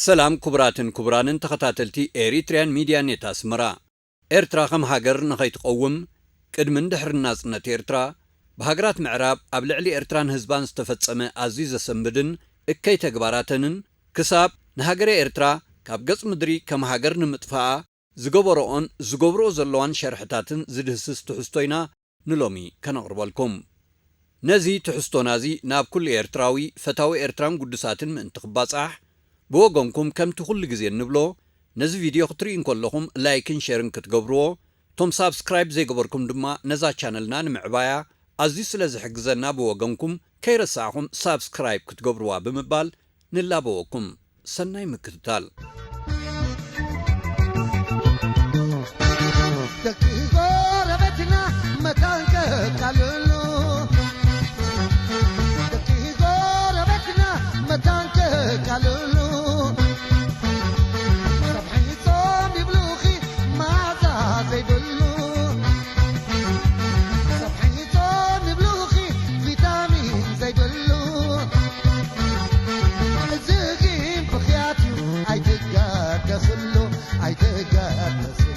ሰላም ክቡራትን ክቡራንን ተኸታተልቲ ኤሪትሪያን ሚድያ ኔት ኣስመራ። ኤርትራ ከም ሃገር ንኸይትቐውም፣ ቅድምን ድሕርን ናጽነት ኤርትራ፣ ብሃገራት ምዕራብ ኣብ ልዕሊ ኤርትራን ህዝባን ዝተፈጸመ ኣዝዩ ዘሰንብድን እከይ ተግባራተንን፣ ክሳብ ንሃገረ ኤርትራ ካብ ገጽ ምድሪ ከም ሃገር ንምጥፋኣ ዝገበረኦን ዝገብርኦ ዘለዋን ሸርሕታትን ዝድህስስ ትሕዝቶ ኢና ንሎሚ ከነቕርበልኩም። ነዚ ትሕዝቶና እዚ ናብ ኩሉ ኤርትራዊ፣ ፈታዊ ኤርትራን ግዱሳትን ምእንቲ ክባጻሕ፣ ብወገንኩም ከምቲ ኩሉ ግዜ እንብሎ፣ ነዚ ቪድዮ ክትርእዩ እንከለኹም ላይክን ሸርን ክትገብርዎ፣ እቶም ሳብስክራይብ ዘይገበርኩም ድማ ነዛ ቻነልና ንምዕባያ ኣዝዩ ስለ ዝሕግዘና ብወገንኩም ከይረሳዕኹም ሳብስክራይብ ክትገብርዋ ብምባል ንላበወኩም። ሰናይ ምክትታል። ደቂ ጎረቤትና መታን ከቃልሉ፣ ደቂ ጎረቤትና መታን ከቃልሉ፣ ሰብ ሒጾም ይብሉኺ መዓዛ ዘይብሉ፣ ሰብ ሒጾም ይብሉኺ ቪታሚን ዘይብሉ፣ እዚ ግን ብኽያት እዩ ኣይትጋደስሉ። ኣይትጋደስሉ።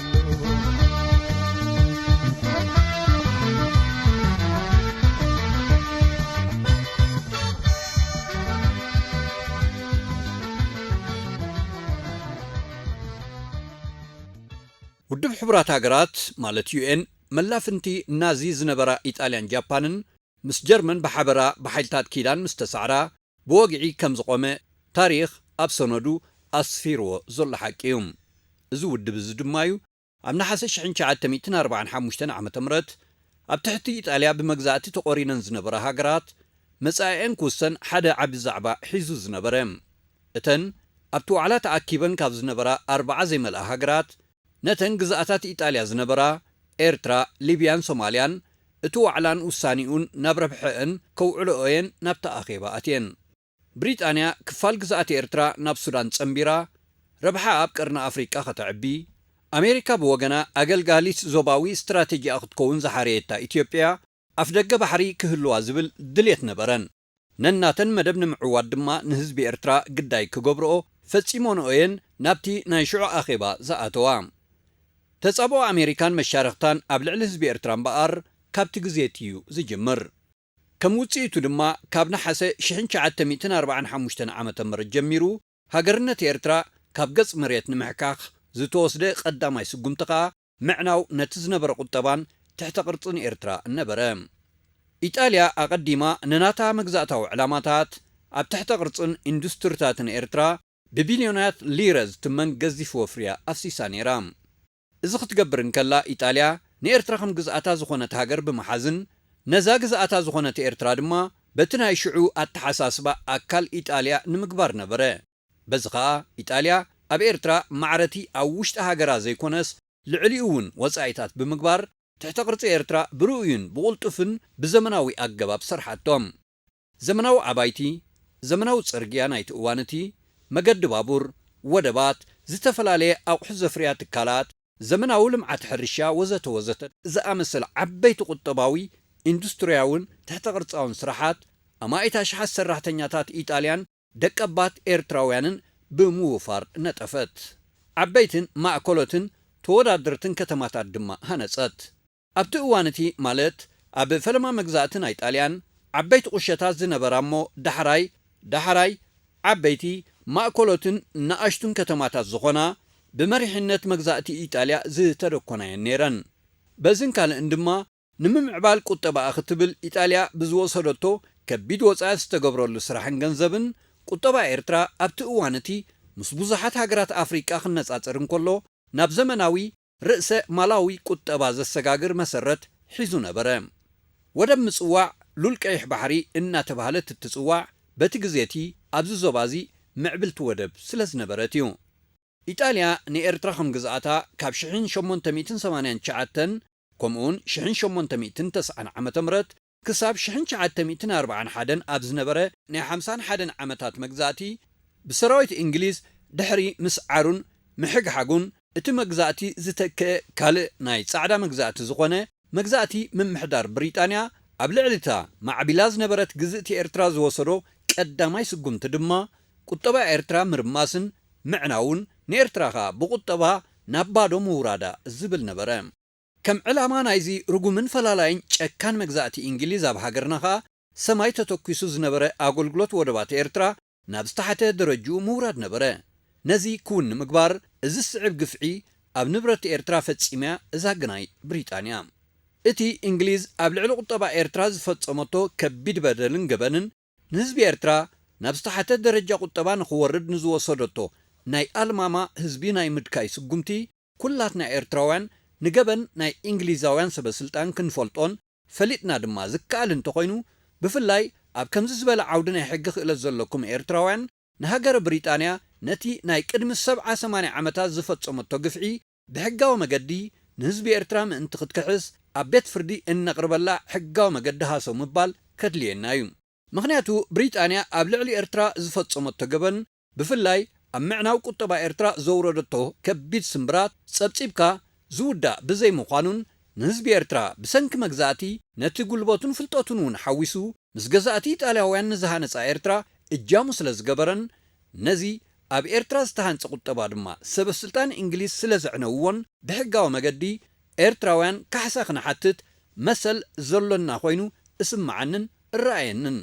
ውድብ ሕቡራት ሃገራት፣ ማለት ዩ ኤን፣ መላፍንቲ ናዚ ዝነበራ ኢጣልያን ጃፓንን ምስ ጀርመን ብሓበራ ብሓይልታት ኪዳን ምስ ተሳዕራ፣ ብወግዒ ከም ዝቖመ ታሪኽ ኣብ ሰነዱ ኣስፊርዎ ዘሎ ሓቂ እዩ። እዚ ውድብ እዚ ድማ እዩ ኣብ ነሓሰ ሽሕን ትሽዓተ ሚእትን ኣርባዓን ሓሙሽተን ዓመተ ምህረት ኣብ ትሕቲ ኢጣልያ ብመግዛእቲ ተቖሪነን ዝነበራ ሃገራት መጻኢአን ክውሰን ሓደ ዓቢ ዛዕባ ሒዙ ዝነበረ። እተን ኣብቲ ዋዕላ ተኣኪበን ካብ ዝነበራ ኣርብዓ ዘይመልኣ ሃገራት፣ ነተን ግዝኣታት ኢጣልያ ዝነበራ ኤርትራ፣ ሊብያን ሶማልያን፣ እቲ ዋዕላን ውሳኔኡን ናብ ረብሐአን ከውዕልኦ እየን ናብቲ ኣኼባ ኣትየን። ብሪጣንያ ክፋል ግዝኣት ኤርትራ ናብ ሱዳን ጸንቢራ፣ ረብሓ ኣብ ቀርኒ ኣፍሪቃ ከተዕቢ፣ ኣሜሪካ ብወገና ኣገልጋሊት ዞባዊ ስትራተጂኣ ክትከውን ዝሓረየታ ኢትዮጵያ፣ ኣፍደገ ባሕሪ ክህልዋ ዝብል ድሌት ነበረን። ነናተን መደብ ንምዕዋት ድማ ንህዝቢ ኤርትራ ግዳይ ክገብርኦ ፈጺሞንኦ እየን ናብቲ ናይ ሽዑ ኣኼባ ዝኣተዋ። ተጻብኦ ኣሜሪካን መሻርኽታን ኣብ ልዕሊ ህዝቢ ኤርትራ እምበኣር ካብቲ ግዜቲ እዩ ዝጅምር። ከም ውጽኢቱ ድማ ካብ ነሓሰ ሽሕን ትሽዓተ ሚእትን ኣርባዓን ሓሙሽተን ዓመተ ምህረት ጀሚሩ ሃገርነት ኤርትራ ካብ ገጽ መሬት ንምሕካኽ ዝተወስደ ቀዳማይ ስጉምቲ ከኣ ምዕናው ነቲ ዝነበረ ቁጠባን ትሕተ ቅርጽን ኤርትራ ነበረ። ኢጣልያ ኣቐዲማ ንናታ መግዛእታዊ ዕላማታት ኣብ ትሕተ ቅርጽን ኢንዱስትሪታትን ኤርትራ ብቢልዮናት ሊረ ዝትመን ገዚፍ ወፍርያ ኣፍሲሳ ነይራ። እዚ ክትገብር እንከላ ኢጣልያ ንኤርትራ ከም ግዝኣታ ዝኾነት ሃገር ብምሓዝን ነዛ ግዝኣታ ዝኾነት ኤርትራ ድማ በቲ ናይ ሽዑ ኣተሓሳስባ ኣካል ኢጣልያ ንምግባር ነበረ። በዚ ኸኣ ኢጣልያ ኣብ ኤርትራ ማዕረቲ ኣብ ውሽጢ ሃገራ ዘይኮነስ ልዕሊኡ እውን ወጻኢታት ብምግባር ትሕተ ቅርጺ ኤርትራ ብርኡይን ብቕልጡፍን ብዘመናዊ ኣገባብ ሰርሓቶም። ዘመናዊ ኣባይቲ፣ ዘመናዊ ጽርግያ ናይቲ እዋን እቲ፣ መገዲ ባቡር፣ ወደባት፣ ዝተፈላለየ ኣቑሑ ዘፍርያ ትካላት፣ ዘመናዊ ልምዓት ሕርሻ ወዘተ ወዘተ ዝኣመሰለ ዓበይቲ ቁጠባዊ፣ ኢንዱስትርያውን ትሕተ ቅርጻውን ስራሓት ኣማኢት ኣሽሓት ሰራሕተኛታት ኢጣልያን ደቀባት ኤርትራውያንን ብምውፋር ነጠፈት። ዓበይትን ማእከሎትን ተወዳደርትን ከተማታት ድማ ሃነጸት። ኣብቲ እዋን እቲ፣ ማለት ኣብ ፈለማ መግዛእቲ ናይ ጣልያን፣ ዓበይቲ ቁሸታት ዝነበራ እሞ ዳሕራይ፣ ዳሕራይ ዓበይቲ፣ ማእከሎትን ንኣሽቱን ከተማታት ዝኾና ብመሪሕነት መግዛእቲ ኢጣልያ ዝተደኮና እየን ነይረን። በዝን ካልእን ድማ ንምምዕባል ቁጠባኣ ክትብል ኢጣልያ ብዝወሰደቶ ከቢድ ወጻኢ ዝተገብረሉ ስራሕን ገንዘብን፣ ቁጠባ ኤርትራ ኣብቲ እዋን እቲ ምስ ብዙሓት ሃገራት ኣፍሪቃ ክነጻጸር እንከሎ፣ ናብ ዘመናዊ ርእሰ ማላዊ ቁጠባ ዘሰጋግር መሰረት ሒዙ ነበረ። ወደብ ምጽዋዕ ሉል ቀይሕ ባሕሪ እናተባህለት እትጽዋዕ በቲ ግዜ እቲ ኣብዚ ዞባ እዚ ምዕብልቲ ወደብ ስለ ዝነበረት እዩ። ኢጣልያ ንኤርትራ ከም ግዝኣታ ካብ ሽሕን ሸሞንተ ሚእትን ሰማንያን ትሽዓተን ከምኡውን ሽሕን ሸሞንተ ሚእትን ተስዓን ዓመተ ምህረት ክሳብ ሽሕን ትሽዓተ ሚእትን ኣርብዓን ሓደን ኣብ ዝነበረ ናይ ሓምሳን ሓደን ዓመታት መግዛእቲ ብሰራዊት እንግሊዝ ድሕሪ ምስዓሩን ምሕግሓጉን እቲ መግዛእቲ ዝተክአ ካልእ ናይ ጻዕዳ መግዛእቲ ዝኾነ መግዛእቲ ምምሕዳር ብሪጣንያ ኣብ ልዕሊ እታ ማዕቢላ ዝነበረት ግዝእቲ ኤርትራ ዝወሰዶ ቀዳማይ ስጉምቲ ድማ ቁጠባ ኤርትራ ምርማስን ምዕናውን ንኤርትራ ከኣ ብቁጠባ ናብ ባዶ ምውራዳ ዝብል ነበረ። ከም ዕላማ ናይዚ ርጉምን ፈላላይን ጨካን መግዛእቲ እንግሊዝ ኣብ ሃገርና ከኣ ሰማይ ተተኲሱ ዝነበረ ኣገልግሎት ወደባት ኤርትራ ናብ ዝተሓተ ደረጅኡ ምውራድ ነበረ። ነዚ ክውን ንምግባር እዚ ዝስዕብ ግፍዒ ኣብ ንብረት ኤርትራ ፈጺማ'ያ እዛ ግናይ ብሪጣንያ። እቲ እንግሊዝ ኣብ ልዕሊ ቁጠባ ኤርትራ ዝፈጸመቶ ከቢድ በደልን ገበንን ንህዝቢ ኤርትራ ናብ ዝተሓተ ደረጃ ቁጠባ ንኽወርድ ንዝወሰደቶ ናይ ኣልማማ ህዝቢ ናይ ምድካይ ስጉምቲ ኩላትና ኤርትራውያን ንገበን ናይ እንግሊዛውያን ሰበ ስልጣን ክንፈልጦን ፈሊጥና ድማ ዝከኣል እንተኾይኑ ብፍላይ ኣብ ከምዚ ዝበለ ዓውዲ ናይ ሕጊ ክእለት ዘለኩም ኤርትራውያን ንሃገረ ብሪጣንያ ነቲ ናይ ቅድሚ ሰብዓ ሰማንያ ዓመታት ዝፈጸመቶ ግፍዒ ብሕጋዊ መገዲ ንህዝቢ ኤርትራ ምእንቲ ክትክሕስ ኣብ ቤት ፍርዲ እነቕርበላ ሕጋዊ መገዲ ሃሰው ምባል ከድልየና እዩ። ምኽንያቱ ብሪጣንያ ኣብ ልዕሊ ኤርትራ ዝፈጸመቶ ገበን ብፍላይ ኣብ ምዕናው ቁጠባ ኤርትራ ዘውረደቶ ከቢድ ስምብራት ጸብጺብካ ዝውዳእ ብዘይምዃኑን ንህዝቢ ኤርትራ ብሰንኪ መግዛእቲ ነቲ ጉልበቱን ፍልጠቱን እውን ሓዊሱ ምስ ገዛእቲ ኢጣልያውያን ንዝሃነጻ ኤርትራ እጃሙ ስለ ዝገበረን ነዚ ኣብ ኤርትራ ዝተሃንጸ ቁጠባ ድማ ሰበ ስልጣን እንግሊዝ ስለ ዘዕነውዎን ብሕጋዊ መገዲ ኤርትራውያን ካሕሳ ክንሓትት መሰል ዘሎና ኮይኑ እስምዓንን እረኣየንን።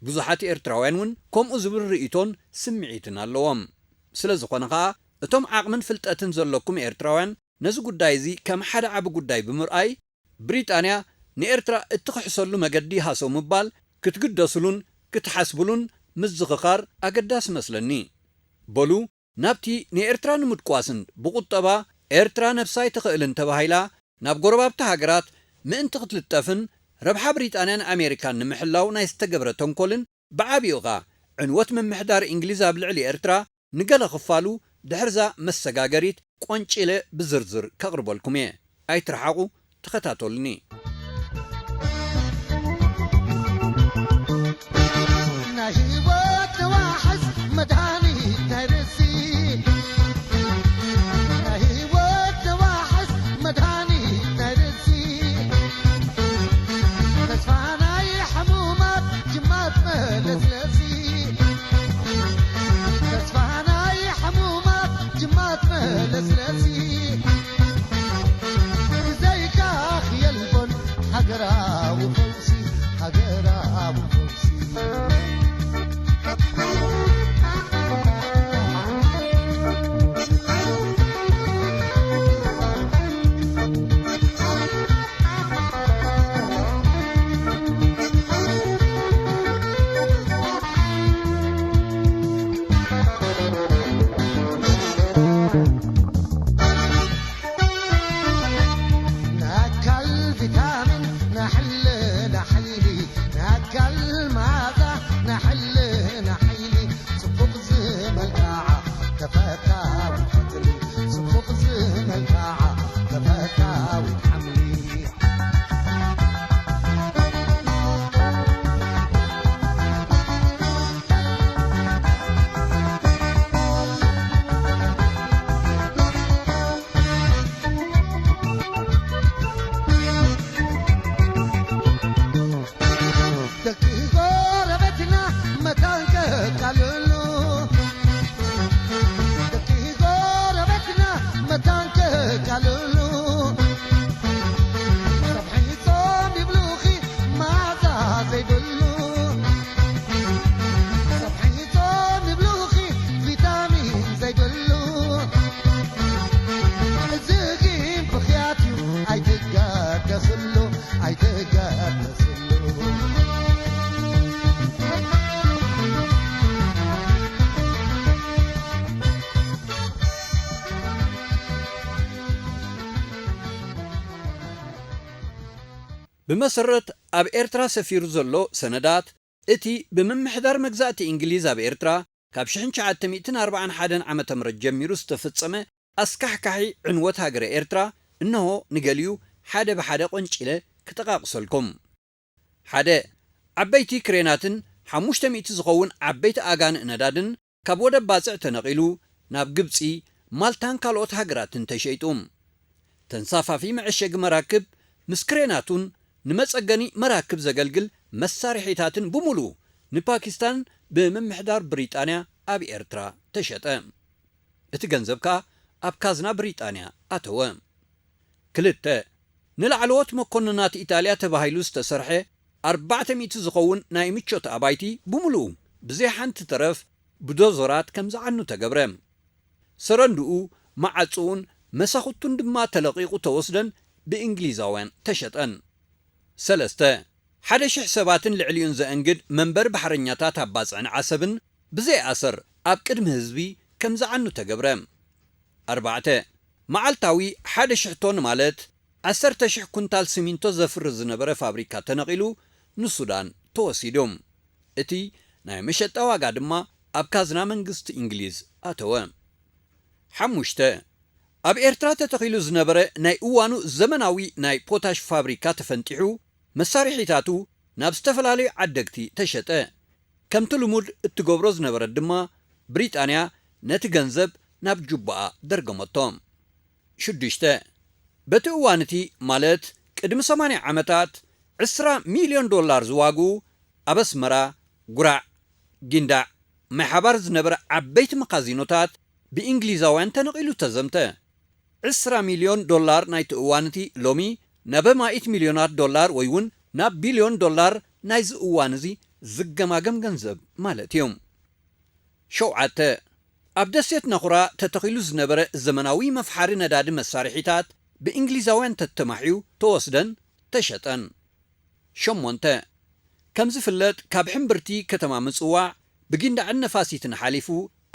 ብዙሓት ኤርትራውያን እውን ከምኡ ዝብል ርእይቶን ስምዒትን ኣለዎም። ስለ ዝኾነ ኸኣ እቶም ዓቕምን ፍልጠትን ዘለኩም ኤርትራውያን ነዚ ጉዳይ እዚ ከም ሓደ ዓቢ ጉዳይ ብምርኣይ ብሪጣንያ ንኤርትራ እትኽሕሰሉ መገዲ ሃሰው ምባል ክትግደስሉን ክትሓስብሉን ምዝኽኻር ኣገዳሲ መስለኒ። በሉ ናብቲ ንኤርትራ ንምድቋስን ብቁጠባ ኤርትራ ነብሳ ኣይትኽእልን ተባሂላ ናብ ጎረባብቲ ሃገራት ምእንቲ ክትልጠፍን ረብሓ ብሪጣንያን ኣሜሪካን ንምሕላው ናይ ዝተገብረ ተንኮልን ብዓቢኡ ኸኣ ዕንወት ምምሕዳር እንግሊዝ ኣብ ልዕሊ ኤርትራ ንገለ ክፋሉ ድሕርዛ መሰጋገሪት ቆንጪለ ብዝርዝር ከቕርበልኩም እየ። ኣይትርሓቑ፣ ተኸታተሉኒ። ናይ ህይወት ተዋሕስ መድሃኒት ናይ ርእሲ፣ ናይ ህይወት ተዋሕስ መድሃኒት ናይ ርእሲ፣ ተስፋ ናይ ሕሙማት ጅማት መለስለሲ፣ ተስፋ ናይ ሕሙማት ጅማት መለስለሲ፣ ብዘይካኽ የልቦን ሃገራዊ ፈውሲ፣ ሃገራዊ ፈውሲ። ንኣካል ቪታሚን ንሕልና ሓይሊ፣ ንኣካል መኣዛ ንሕልና ሓይሊ፣ ጽቡቕ ዝመልክዓ ተፈታዊት ዕጥሊ፣ ጽቡቕ ዝመልክዓ ተፈታዊት ሓምሊ። ደቂ ጎረቤትና መታን ከቃልሉ፣ ደቂ ጎረቤትና መታን ከቃልሉ፣ ብመሰረት ኣብ ኤርትራ ሰፊሩ ዘሎ ሰነዳት፣ እቲ ብምምሕዳር መግዛእቲ እንግሊዝ ኣብ ኤርትራ ካብ ሽሕን ትሽዓተ ሚእትን ኣርባዓን ሓደን ዓመተ ምህረት ጀሚሩ ዝተፈጸመ ኣስካሕካሒ ዕንወት ሃገረ ኤርትራ፣ እንሆ ንገሊኡ ሓደ ብሓደ ቆንጪለ ክጠቓቕሰልኩም። ሓደ፣ ዓበይቲ ክሬናትን ሓሙሽተ ሚእቲ ዝኸውን ዓበይቲ ኣጋንእ ነዳድን ካብ ወደብ ባጽዕ ተነቒሉ ናብ ግብጺ፣ ማልታን ካልኦት ሃገራትን ተሸይጡ። ተንሳፋፊ መዐሸጊ መራክብ ምስ ክሬናቱን ንመጸገኒ መራክብ ዘገልግል መሳርሒታትን ብምሉኡ ንፓኪስታን ብምምሕዳር ብሪጣንያ ኣብ ኤርትራ ተሸጠ። እቲ ገንዘብ ከኣ ኣብ ካዝና ብሪጣንያ ኣተወ። ክልተ፣ ንላዕለዎት መኮንናት ኢጣልያ ተባሂሉ ዝተሰርሐ ኣርባዕተ ሚእቲ ዝኸውን ናይ ምቾት ኣባይቲ ብምሉኡ ብዘይ ሓንቲ ተረፍ ብዶዞራት ከም ዝዓኑ ተገብረ። ሰረንድኡ፣ መዓጽኡን መሳኹቱን ድማ ተለቒቑ ተወስደን ብእንግሊዛውያን ተሸጠን። ሰለስተ፣ ሓደ ሽሕ ሰባትን ልዕሊኡን ዘእንግድ መንበሪ ባሕረኛታት ኣብ ባጽዕን ዓሰብን ብዘይ ኣሰር ኣብ ቅድሚ ህዝቢ ከም ዝዓኑ ተገብረ። ኣርባዕተ፣ መዓልታዊ ሓደ ሽሕ ቶን ማለት ዓሰርተ ሽሕ ኩንታል ሲሚንቶ ዘፍሪ ዝነበረ ፋብሪካ ተነቒሉ ንሱዳን ተወሲዱ። እቲ ናይ መሸጣ ዋጋ ድማ ኣብ ካዝና መንግስቲ እንግሊዝ ኣተወ። ሓሙሽተ፣ ኣብ ኤርትራ ተተኺሉ ዝነበረ ናይ እዋኑ ዘመናዊ ናይ ፖታሽ ፋብሪካ ተፈንጢሑ፣ መሳርሒታቱ ናብ ዝተፈላለዩ ዓደግቲ ተሸጠ። ከምቲ ልሙድ እትገብሮ ዝነበረት ድማ፣ ብሪጣንያ ነቲ ገንዘብ ናብ ጁባኣ ደርገመቶ። ሽዱሽተ፣ በቲ እዋን እቲ፣ ማለት ቅድሚ ሰማንያ ዓመታት፣ ዕስራ ሚልዮን ዶላር ዝዋግኡ ኣብ ኣስመራ፣ ጉራዕ፣ ጊንዳዕ፣ ማይ ሓባር ዝነበረ ዓበይቲ መኻዚኖታት ብእንግሊዛውያን ተነቒሉ ተዘምተ። ዕስራ ሚልዮን ዶላር ናይቲ እዋን እቲ ሎሚ ናብ ኣማኢት ሚልዮናት ዶላር ወይ እውን ናብ ቢልዮን ዶላር ናይዚ እዋን እዚ ዝገማገም ገንዘብ ማለት እዩ። ሸውዓተ፣ ኣብ ደሴት ናኹራ ተተኺሉ ዝነበረ ዘመናዊ መፍሓሪ ነዳዲ መሳርሒታት ብእንግሊዛውያን ተተማሕዩ ተወስደን ተሸጠን። ሸሞንተ፣ ከም ዝፍለጥ ካብ ሕምብርቲ ከተማ ምጽዋዕ ብጊንዳዕን ነፋሲትን ሓሊፉ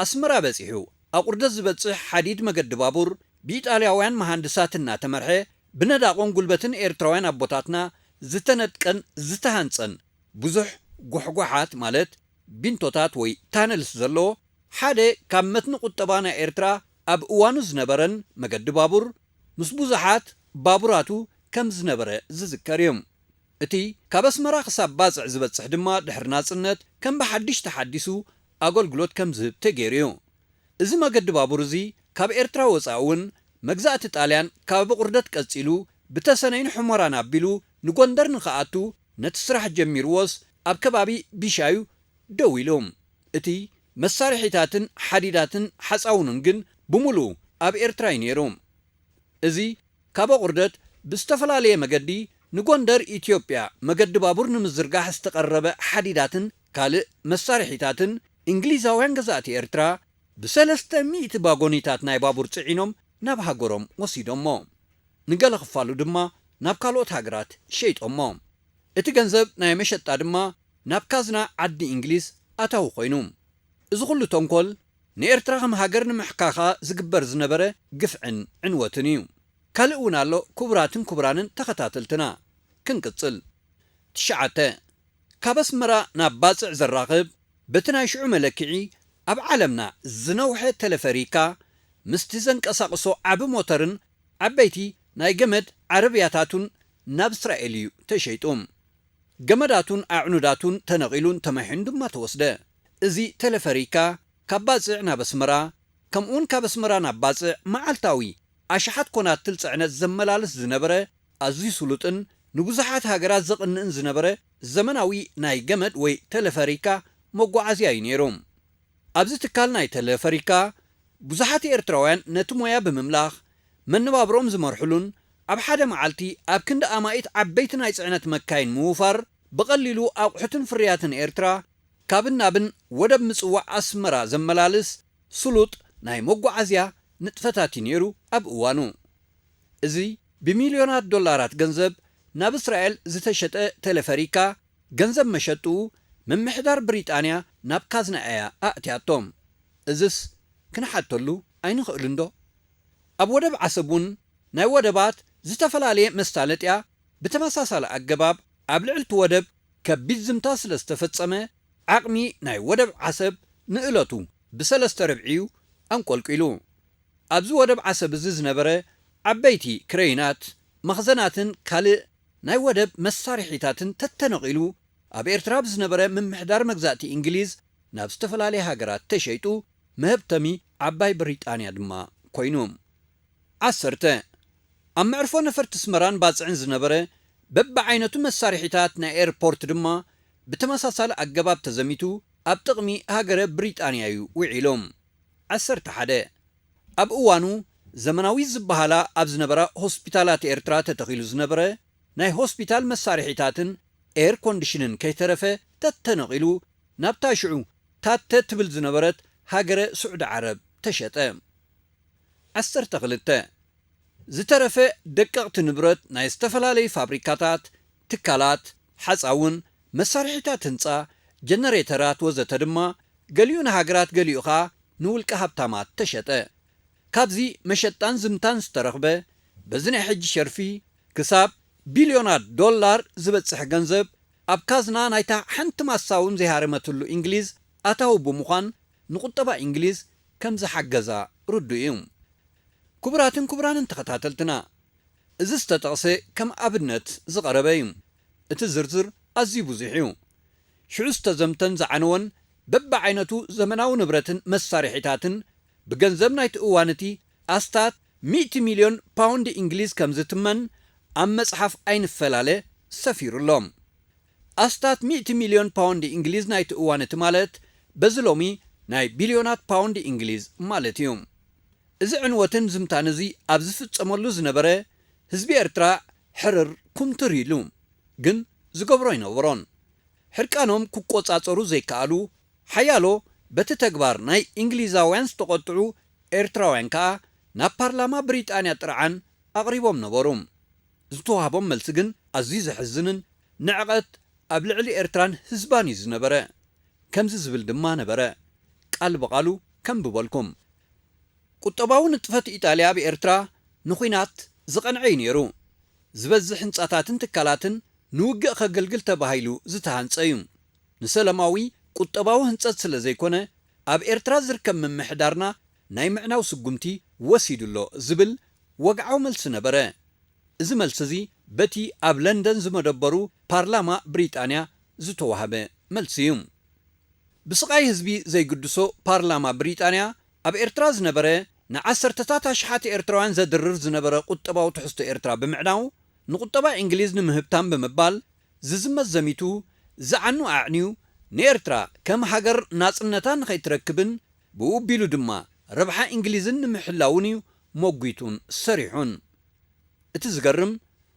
ኣስመራ በጺሑ ኣቑርደት ዝበጽሕ ሓዲድ መገዲ ባቡር ብኢጣልያውያን መሃንድሳት እናተመርሐ ብነዳቖን ጉልበትን ኤርትራውያን ኣቦታትና ዝተነድቀን ዝተሃንጸን ብዙሕ ጓሕጓሓት ማለት ቢንቶታት ወይ ታነልስ ዘለዎ ሓደ ካብ መትኒ ቁጠባ ናይ ኤርትራ ኣብ እዋኑ ዝነበረን መገዲ ባቡር ምስ ብዙሓት ባቡራቱ ከም ዝነበረ ዝዝከር እዩ። እቲ ካብ ኣስመራ ክሳብ ባጽዕ ዝበጽሕ ድማ ድሕሪ ናጽነት ከም ብሓድሽ ተሓዲሱ ኣገልግሎት ከም ዝህብ ተገይሩ እዩ። እዚ መገዲ ባቡር እዚ ካብ ኤርትራ ወጻኢ እውን መግዛእቲ ጣልያን ካብ ኣቑርደት ቀጺሉ ብተሰነይን ሑመራን ኣቢሉ ንጎንደር ንኽኣቱ ነቲ ስራሕ ጀሚርዎስ ኣብ ከባቢ ቢሻዩ ደው ኢሉ። እቲ መሳርሒታትን ሓዲዳትን ሓጻውኑን ግን ብምሉኡ ኣብ ኤርትራ እዩ ነይሩ። እዚ ካብ ኣቑርደት ብዝተፈላለየ መገዲ ንጎንደር ኢትዮጵያ መገዲ ባቡር ንምዝርጋሕ ዝተቐረበ ሓዲዳትን ካልእ መሳርሒታትን እንግሊዛውያን ገዛእቲ ኤርትራ ብሰለስተ ሚእቲ ባጎኒታት ናይ ባቡር ጽዒኖም ናብ ሃገሮም ወሲዶሞ። ንገለ ክፋሉ ድማ ናብ ካልኦት ሃገራት ሸይጦሞ። እቲ ገንዘብ ናይ መሸጣ ድማ ናብ ካዝና ዓዲ እንግሊዝ ኣታዊ ኮይኑ። እዚ ኩሉ ተንኮል ንኤርትራ ከም ሃገር ንምሕካኻ ዝግበር ዝነበረ ግፍዕን ዕንወትን እዩ። ካልእ እውን ኣሎ ክቡራትን ክቡራንን ተኸታተልትና። ክንቅጽል። ትሽዓተ፣ ካብ ኣስመራ ናብ ባጽዕ ዘራኽብ በቲ ናይ ሽዑ መለክዒ ኣብ ዓለምና ዝነውሐ ተለፈሪካ ምስቲ ዘንቀሳቕሶ ዓቢ ሞተርን ዓበይቲ ናይ ገመድ ዓረብያታቱን ናብ እስራኤል እዩ ተሸይጡ። ገመዳቱን ኣዕኑዳቱን ተነቒሉን ተማሒዩን ድማ ተወስደ። እዚ ተለፈሪካ ካብ ባጽዕ ናብ ኣስመራ ከምኡውን ካብ ኣስመራ ናብ ባጽዕ መዓልታዊ ኣሽሓት ኮናትል ጽዕነት ዘመላልስ ዝነበረ ኣዝዩ ስሉጥን ንብዙሓት ሃገራት ዘቕንእን ዝነበረ ዘመናዊ ናይ ገመድ ወይ ተለፈሪካ መጓዓዝያ እዩ ነይሩ። ኣብዚ ትካል ናይ ተለፈሪካ ብዙሓት ኤርትራውያን ነቲ ሞያ ብምምላኽ መነባብሮኦም ዝመርሕሉን ኣብ ሓደ መዓልቲ ኣብ ክንዲ ኣማኢት ዓበይቲ ናይ ጽዕነት መካይን ምውፋር ብቐሊሉ ኣቑሑትን ፍርያትን ኤርትራ ካብን ናብን ወደብ ምጽዋዕ ኣስመራ ዘመላልስ ስሉጥ ናይ መጓዓዝያ ንጥፈታት እዩ ነይሩ ኣብ እዋኑ። እዚ ብሚልዮናት ዶላራት ገንዘብ ናብ እስራኤል ዝተሸጠ ተለፈሪካ ገንዘብ መሸጥኡ ምምሕዳር ብሪጣንያ ናብ ካዝና እያ ኣእትያቶ። እዝስ ክንሓተሉ ኣይንኽእልን ዶ? ኣብ ወደብ ዓሰብ እውን ናይ ወደባት ዝተፈላለየ መስታለጥያ ብተመሳሳሊ ኣገባብ ኣብ ልዕሊ እቲ ወደብ ከቢድ ዝምታ ስለ ዝተፈጸመ፣ ዓቕሚ ናይ ወደብ ዓሰብ ንእለቱ ብሰለስተ ርብዒ እዩ ኣንቆልቂሉ። ኣብዚ ወደብ ዓሰብ እዚ ዝነበረ ዓበይቲ ክረይናት፣ መኽዘናትን ካልእ ናይ ወደብ መሳርሒታትን ተተነቒሉ፣ ኣብ ኤርትራ ብዝነበረ ምምሕዳር መግዛእቲ እንግሊዝ ናብ ዝተፈላለያ ሃገራት ተሸይጡ፣ መህብተሚ ዓባይ ብሪጣንያ ድማ ኮይኑ። ዓሰርተ፣ ኣብ መዕርፎ ነፈርቲ ኣስመራን ባጽዕን ዝነበረ በብዓይነቱ መሳርሒታት ናይ ኤርፖርት ድማ ብተመሳሳሊ ኣገባብ ተዘሚቱ ኣብ ጥቕሚ ሃገረ ብሪጣንያ እዩ ውዒሉ። ዓሰርተ ሓደ፣ ኣብ እዋኑ ዘመናዊ ዝበሃላ ኣብ ዝነበራ ሆስፒታላት ኤርትራ ተተኺሉ ዝነበረ ናይ ሆስፒታል መሳርሒታትን ኤር ኮንዲሽንን ከይተረፈ ተተነቒሉ ናብታ ሽዑ ታተ ትብል ዝነበረት ሃገረ ስዑዲ ዓረብ ተሸጠ። ዓሰርተ ክልተ፣ ዝተረፈ ደቀቕቲ ንብረት ናይ ዝተፈላለዩ ፋብሪካታት፣ ትካላት፣ ሓጻውን፣ መሳርሒታት ህንጻ፣ ጀነሬተራት ወዘተ ድማ ገሊኡ ንሃገራት ገሊኡ ኸኣ ንውልቀ ሃብታማት ተሸጠ። ካብዚ መሸጣን ዝምታን ዝተረኽበ በዚ ናይ ሕጂ ሸርፊ ክሳብ ቢልዮናት ዶላር ዝበጽሕ ገንዘብ ኣብ ካዝና ናይታ ሓንቲ ማሳ እውን ዘይሃረመትሉ እንግሊዝ ኣታዊ ብምዃን ንቁጠባ እንግሊዝ ከም ዝሓገዛ ርዱእ እዩ። ክቡራትን ክቡራንን ተኸታተልትና፣ እዚ ዝተጠቕሰ ከም ኣብነት ዝቐረበ እዩ። እቲ ዝርዝር ኣዝዩ ብዙሕ እዩ። ሽዑ ዝተዘምተን ዝዓነወን በብዓይነቱ ዘመናዊ ንብረትን መሳርሒታትን ብገንዘብ ናይቲ እዋን እቲ ኣስታት ሚእቲ ሚልዮን ፓውንድ እንግሊዝ ከም ዝትመን ኣብ መጽሓፍ ኣይንፈላለ ሰፊሩ ኣሎ። ኣስታት ሚእቲ ሚልዮን ፓውንድ እንግሊዝ ናይቲ እዋን እቲ ማለት በዚ ሎሚ ናይ ቢልዮናት ፓውንድ እንግሊዝ ማለት እዩ። እዚ ዕንወትን ዝምታን እዚ ኣብ ዝፍጸመሉ ዝነበረ ህዝቢ ኤርትራ ሕርር ኩምትር ኢሉ፣ ግን ዝገብሮ ኣይነበሮን። ሕርቃኖም ክቆጻጸሩ ዘይከኣሉ ሓያሎ በቲ ተግባር ናይ እንግሊዛውያን ዝተቖጥዑ ኤርትራውያን ከኣ ናብ ፓርላማ ብሪጣንያ ጥርዓን ኣቕሪቦም ነበሩ። ዝተዋህቦም መልሲ ግን ኣዝዩ ዘሕዝንን ንዕቐት ኣብ ልዕሊ ኤርትራን ህዝባን እዩ ዝነበረ። ከምዚ ዝብል ድማ ነበረ፣ ቃል ብቓሉ ከንብበልኩም። ቁጠባዊ ንጥፈት ኢጣልያ ኣብ ኤርትራ ንኹናት ዝቐንዐ እዩ ነይሩ። ዝበዝሕ ህንጻታትን ትካላትን ንውግእ ከገልግል ተባሂሉ ዝተሃንጸ እዩ። ንሰላማዊ ቁጠባዊ ህንጸት ስለ ዘይኮነ፣ ኣብ ኤርትራ ዝርከብ ምምሕዳርና ናይ ምዕናው ስጉምቲ ወሲዱ ኣሎ ዝብል ወግዓዊ መልሲ ነበረ። እዚ መልሲ እዚ በቲ ኣብ ለንደን ዝመደበሩ ፓርላማ ብሪጣንያ ዝተዋህበ መልሲ እዩ። ብስቓይ ህዝቢ ዘይግድሶ ፓርላማ ብሪጣንያ ኣብ ኤርትራ ዝነበረ ንዓሰርተታት ኣሽሓት ኤርትራውያን ዘድርር ዝነበረ ቁጠባዊ ትሕዝቶ ኤርትራ ብምዕናው ንቁጠባ እንግሊዝ ንምህብታም ብምባል ዝዝመት ዘሚቱ ዝዓኑ ኣዕንዩ ንኤርትራ ከም ሃገር ናጽነታ ንኸይትረክብን ብኡ ቢሉ ድማ ረብሓ እንግሊዝን ንምሕላውን እዩ ሞጒቱን ሰሪሑን። እቲ ዝገርም፣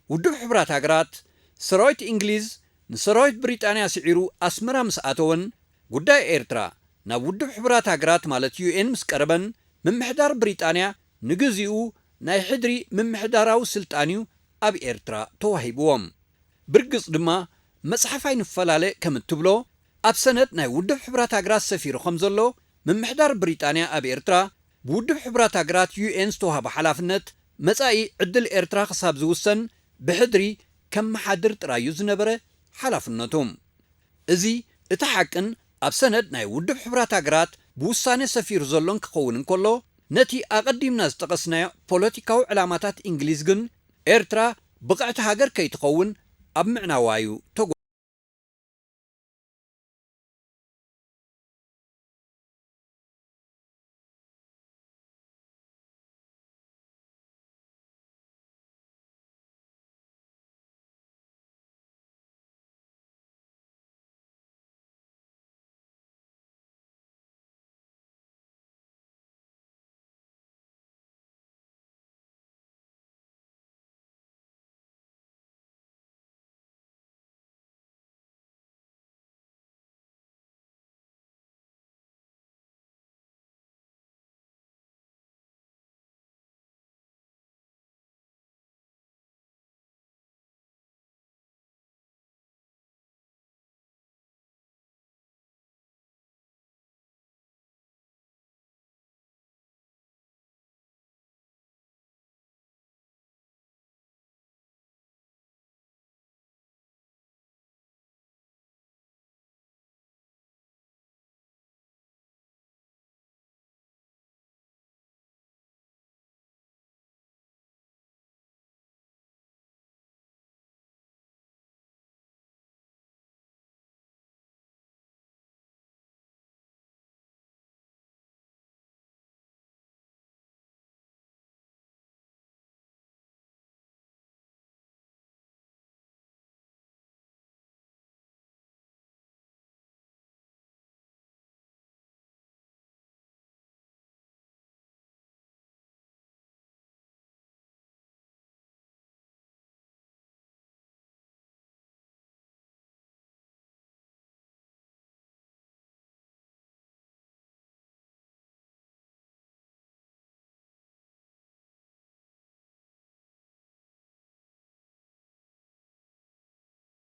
ውድብ ሕቡራት ሃገራት፣ ሰራዊት እንግሊዝ ንሰራዊት ብሪጣንያ ስዒሩ ኣስመራ ምስ ኣተወን፣ ጉዳይ ኤርትራ ናብ ውድብ ሕቡራት ሃገራት ማለት ዩ ኤን ምስ ቀረበን፣ ምምሕዳር ብሪጣንያ ንግዚኡ ናይ ሕድሪ ምምሕዳራዊ ስልጣን እዩ ኣብ ኤርትራ ተዋሂብዎም። ብርግጽ ድማ፣ መጽሓፍ ኣይንፈላለ ከም እትብሎ፣ ኣብ ሰነድ ናይ ውድብ ሕቡራት ሃገራት ሰፊሩ ከም ዘሎ፣ ምምሕዳር ብሪጣንያ ኣብ ኤርትራ ብውድብ ሕቡራት ሃገራት ዩ ኤን ዝተዋህቦ ሓላፍነት፣ መጻኢ ዕድል ኤርትራ ክሳብ ዝውሰን ብሕድሪ ከመሓድር ጥራይ እዩ ዝነበረ ሓላፍነቱ። እዚ እቲ ሓቅን ኣብ ሰነድ ናይ ውድብ ሕቡራት ሃገራት ብውሳኔ ሰፊሩ ዘሎን ክኸውን እንከሎ፣ ነቲ ኣቐዲምና ዝጠቐስናዮ ፖለቲካዊ ዕላማታት እንግሊዝ ግን፣ ኤርትራ ብቕዕቲ ሃገር ከይትኸውን ኣብ ምዕናዋ እዩ ተጓ-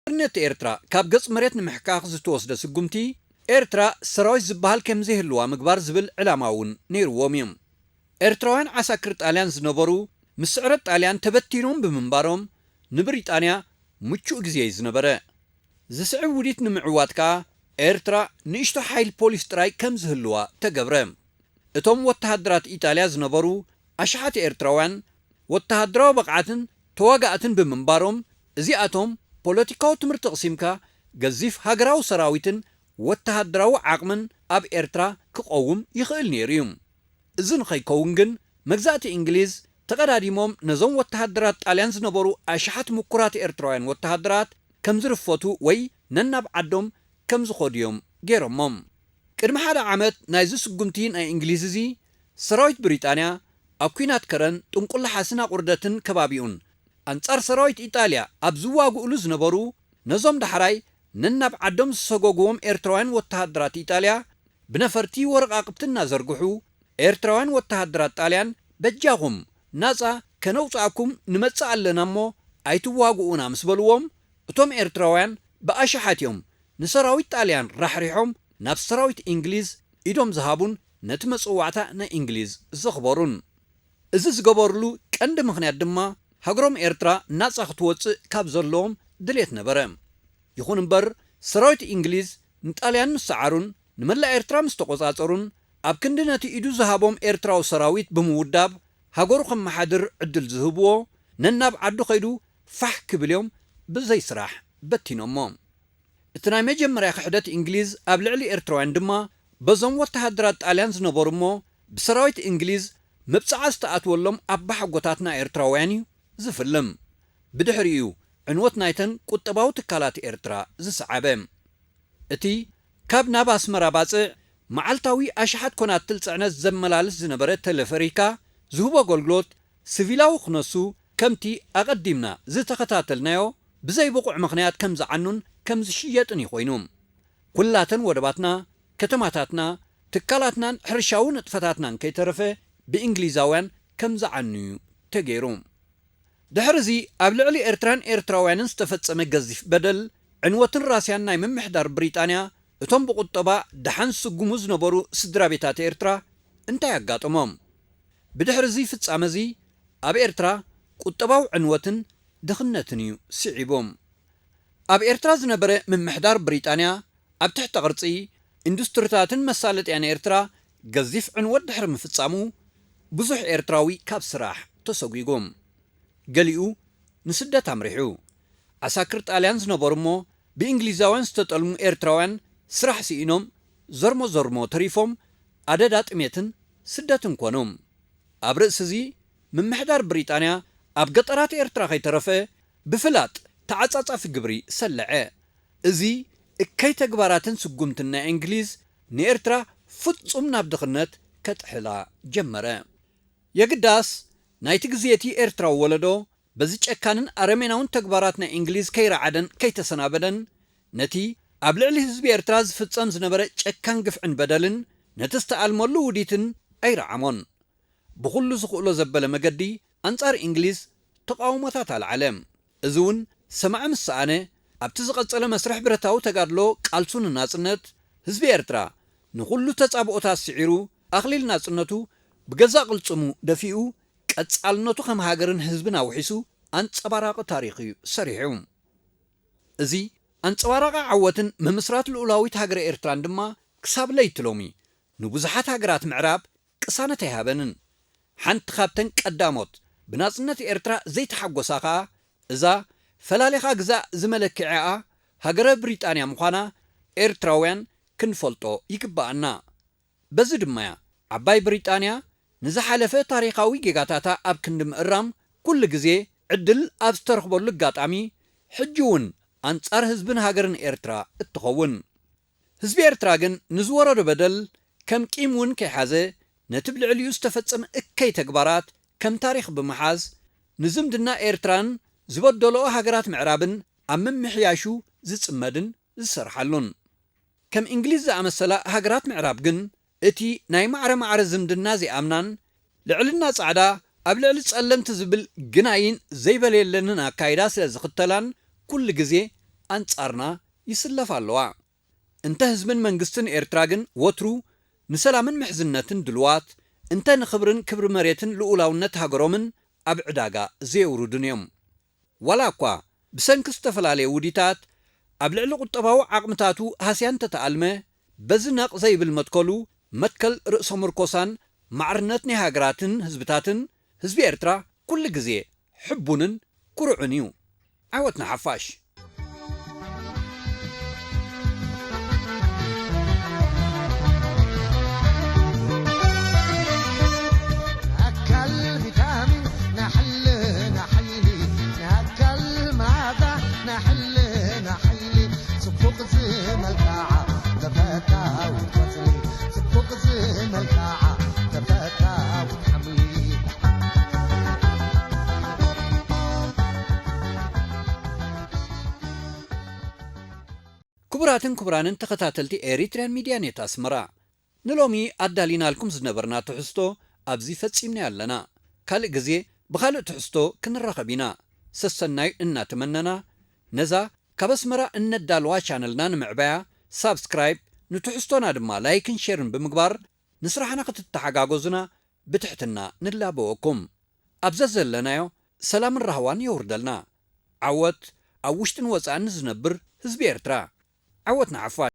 ሓርነት ኤርትራ ካብ ገጽ መሬት ንምሕካኽ ዝተወስደ ስጉምቲ፣ ኤርትራ ሰራዊት ዝበሃል ከም ዘይህልዋ ምግባር ዝብል ዕላማ እውን ነይርዎም እዩ። ኤርትራውያን ዓሳክር ጣልያን ዝነበሩ፣ ምስ ስዕረት ጣልያን ተበቲኖም ብምንባሮም፣ ንብሪጣንያ ምቹእ ግዜ እዩ ዝነበረ። ዝስዕብ ውዲት ንምዕዋት ከኣ፣ ኤርትራ ንእሽቶ ሓይሊ ፖሊስ ጥራይ ከም ዝህልዋ ተገብረ። እቶም ወተሃደራት ኢጣልያ ዝነበሩ ኣሽሓት ኤርትራውያን፣ ወተሃደራዊ ብቕዓትን ተዋጋእትን ብምንባሮም፣ እዚኣቶም ፖለቲካዊ ትምህርቲ ኣቕሲምካ፣ ገዚፍ ሃገራዊ ሰራዊትን ወተሃደራዊ ዓቕምን ኣብ ኤርትራ ክቐውም ይኽእል ነይሩ እዩ። እዚ ንኸይከውን ግን፣ መግዛእቲ እንግሊዝ ተቐዳዲሞም ነዞም ወተሃደራት ጣልያን ዝነበሩ ኣሽሓት ምኩራት ኤርትራውያን ወተሃደራት ከም ዝርፈቱ ወይ ነናብ ዓዶም ከም ዝኸዱ እዮም ገይሮሞም። ቅድሚ ሓደ ዓመት ናይዚ ስጉምቲ ናይ እንግሊዝ እዚ፣ ሰራዊት ብሪጣንያ ኣብ ኲናት ከረን፣ ጥንቁላ ሓስን ኣቑርደትን ከባቢኡን ኣንጻር ሰራዊት ኢጣልያ ኣብ ዝዋግኡሉ ዝነበሩ፣ ነዞም ዳሕራይ ነናብ ዓዶም ዝሰጎግዎም ኤርትራውያን ወተሃደራት ኢጣልያ ብነፈርቲ ወረቓቕቲ እናዘርግሑ፣ ኤርትራውያን ወተሃደራት ጣልያን፣ በጃኹም ናጻ ከነውጽኣኩም ንመጽእ ኣለና እሞ ኣይትዋግኡና ምስ በልዎም፣ እቶም ኤርትራውያን ብኣሽሓት እዮም ንሰራዊት ጣልያን ራሕሪሖም ናብ ሰራዊት እንግሊዝ ኢዶም ዝሃቡን ነቲ መጽዋዕታ ናይ እንግሊዝ ዘኽበሩን። እዚ ዝገበርሉ ቀንዲ ምኽንያት ድማ ሃገሮም ኤርትራ ናጻ ክትወጽእ ካብ ዘለዎም ድሌት ነበረ። ይኹን እምበር፣ ሰራዊት እንግሊዝ ንጣልያን ምስ ሰዓሩን ንመላእ ኤርትራ ምስ ተቖጻጸሩን፣ ኣብ ክንዲ ነቲ ኢዱ ዝሃቦም ኤርትራዊ ሰራዊት ብምውዳብ ሃገሩ ከመሓድር ዕድል ዝህብዎ፣ ነናብ ዓዱ ከይዱ ፋሕ ክብል እዮም ብዘይ ስራሕ በቲኖሞ። እቲ ናይ መጀመርያ ክሕደት እንግሊዝ ኣብ ልዕሊ ኤርትራውያን ድማ፣ በዞም ወተሃደራት ጣልያን ዝነበሩ እሞ ብሰራዊት እንግሊዝ መብጽዓ ዝተኣትወሎም ኣባሓጎታትና ኤርትራውያን እዩ ዝፍልም። ብድሕሪኡ ዕንወት ናይተን ቁጠባዊ ትካላት ኤርትራ ዝሰዓበ። እቲ ካብ ናብ ኣስመራ ባጽዕ መዓልታዊ ኣሽሓት ኮናትል ጽዕነት ዘመላልስ ዝነበረ ተለፈሪካ ዝህቦ ኣገልግሎት፣ ሲቪላዊ ክነሱ፣ ከምቲ ኣቐዲምና ዝተኸታተልናዮ፣ ብዘይ ብቑዕ ምኽንያት ከም ዝዓኑን ከም ዝሽየጥን እዩ ኮይኑ። ኩላተን ወደባትና፣ ከተማታትና፣ ትካላትናን ሕርሻዊ ንጥፈታትናን ከይተረፈ ብእንግሊዛውያን ከም ዝዓኑ እዩ ተገይሩ። ድሕሪ እዚ ኣብ ልዕሊ ኤርትራን ኤርትራውያንን ዝተፈጸመ ገዚፍ በደል፣ ዕንወትን ራስያን ናይ ምምሕዳር ብሪጣንያ፣ እቶም ብቁጠባ ደሓን ዝስጉሙ ዝነበሩ ስድራ ቤታት ኤርትራ እንታይ ኣጋጠሞም? ብድሕሪ እዚ ፍጻመ እዚ ኣብ ኤርትራ ቁጠባዊ ዕንወትን ድኽነትን እዩ ስዒቡ። ኣብ ኤርትራ ዝነበረ ምምሕዳር ብሪጣንያ ኣብ ትሕተ ቅርጺ ኢንዱስትሪታትን መሳለጥያን ኤርትራ ገዚፍ ዕንወት ድሕሪ ምፍጻሙ ብዙሕ ኤርትራዊ ካብ ስራሕ ተሰጒጉ። ገሊኡ ንስደት ኣምሪሑ። ዓሳክር ጣልያን ዝነበሩ እሞ ብእንግሊዛውያን ዝተጠልሙ ኤርትራውያን ስራሕ ስኢኖም ዘርሞ ዘርሞ ተሪፎም ኣደዳ ጥሜትን ስደትን ኮኑ። ኣብ ርእሲ እዚ ምምሕዳር ብሪጣንያ ኣብ ገጠራት ኤርትራ ከይተረፈ ብፍላጥ ተዓጻጻፊ ግብሪ ሰለዐ። እዚ እከይ ተግባራትን ስጉምትን ናይ እንግሊዝ ንኤርትራ ፍጹም ናብ ድኽነት ከጥሕላ ጀመረ። የግዳስ ናይቲ ግዜ እቲ ኤርትራዊ ወለዶ በዚ ጨካንን ኣረሜናውን ተግባራት ናይ እንግሊዝ ከይረዓደን ከይተሰናበደን፣ ነቲ ኣብ ልዕሊ ህዝቢ ኤርትራ ዝፍጸም ዝነበረ ጨካን ግፍዕን በደልን ነቲ ዝተኣልመሉ ውዲትን ኣይረዓሞን። ብኹሉ ዝኽእሎ ዘበለ መገዲ ኣንጻር እንግሊዝ ተቓውሞታት ኣልዓለ። እዚ እውን ሰማዒ ምስ ሰኣነ፣ ኣብቲ ዝቐጸለ መስርሕ ብረታዊ ተጋድሎ ቃልሱ ንናጽነት፣ ህዝቢ ኤርትራ ንኹሉ ተጻብኦታት ስዒሩ፣ ኣኽሊል ናጽነቱ ብገዛእ ቅልጽሙ ደፊኡ፣ ቀጻልነቱ ከም ሃገርን ህዝብን ኣውሒሱ ኣንጸባራቒ ታሪኽ እዩ ሰሪሑ። እዚ ኣንጸባራቒ ዓወትን ምምስራት ልኡላዊት ሃገረ ኤርትራን ድማ ክሳብ ለይቲ ሎሚ ንብዙሓት ሃገራት ምዕራብ ቅሳነት ኣይሃበንን። ሓንቲ ካብተን ቀዳሞት ብናጽነት ኤርትራ ዘይተሓጎሳ ከኣ፣ እዛ ፈላሊኻ ግዛእ ዝመለክዒኣ ሃገረ ብሪጣንያ ምዃና ኤርትራውያን ክንፈልጦ ይግብኣና። በዚ ድማ እያ ዓባይ ብሪጣንያ ንዝሓለፈ ታሪኻዊ ጌጋታታ ኣብ ክንዲ ምእራም፣ ኩሉ ግዜ ዕድል ኣብ ዝተረኽበሉ ኣጋጣሚ፣ ሕጂ እውን ኣንጻር ህዝብን ሃገርን ኤርትራ እትኸውን። ህዝቢ ኤርትራ ግን ንዝወረዶ በደል ከም ቂም እውን ከይሓዘ፣ ነቲ ብልዕሊኡ ዝተፈጸመ እከይ ተግባራት ከም ታሪኽ ብምሓዝ፣ ንዝምድና ኤርትራን ዝበደልኦ ሃገራት ምዕራብን ኣብ ምምሕያሹ ዝጽመድን ዝሰርሓሉን። ከም እንግሊዝ ዝኣመሰላ ሃገራት ምዕራብ ግን፣ እቲ ናይ ማዕረ ማዕረ ዝምድና ዘይኣምናን፣ ልዕልና ጻዕዳ ኣብ ልዕሊ ጸለምቲ ዝብል ግናይን ዘይበለየለንን ኣካይዳ ስለ ዝኽተላን፣ ኩሉ ግዜ ኣንጻርና ይስለፋ ኣለዋ። እንተ ህዝብን መንግስትን ኤርትራ ግን ወትሩ ንሰላምን ምሕዝነትን ድልዋት፣ እንተ ንኽብርን ክብሪ መሬትን ልኡላውነት ሃገሮምን ኣብ ዕዳጋ ዘየውርዱን እዮም። ዋላ እኳ ብሰንኪ ዝተፈላለየ ውዲታት ኣብ ልዕሊ ቁጠባዊ ዓቕምታቱ ሃስያ እንተተኣልመ፣ በዚ ነቕ ዘይብል መትከሉ መትከል ርእሰ ምርኮሳን ማዕርነት ናይ ሃገራትን ህዝብታትን፣ ህዝቢ ኤርትራ ኩሉ ግዜ ሕቡንን ኩሩዕን እዩ። ዓወት ንሓፋሽ! ኣካል ቪታሚን ናሕሊ ናሕሊ፣ ንኣካል መኣዛ ናሕሊ ናሕሊ፣ ጽቡቕ ዝመልክዓ ተፈታዊት ቆጽሊ፣ ጽቡቕ ዝመልክዓ ተፈታዊት ሓምሊ። ክቡራትን ክቡራንን ተኸታተልቲ ኤሪትሪያን ሚድያ ኔት ኣስመራ፣ ንሎሚ ኣዳሊናልኩም ዝነበርና ትሕዝቶ ኣብዚ ፈጺምና ኣለና። ካልእ ግዜ ብኻልእ ትሕዝቶ ክንራኸብ ኢና። ሰሰናዩ እናተመነና፣ ነዛ ካብ ኣስመራ እነዳልዋ ቻነልና ንምዕባያ ሳብስክራይብ፣ ንትሕዝቶና ድማ ላይክን ሼርን ብምግባር ንስራሕና ክትተሓጋገዙና ብትሕትና ንላበወኩም። ኣብ ዘዘለናዮ ሰላምን ራህዋን የውርደልና። ዓወት ኣብ ውሽጥን ወጻእን ንዝነብር ህዝቢ ኤርትራ። ዓወት ንሓፋሽ!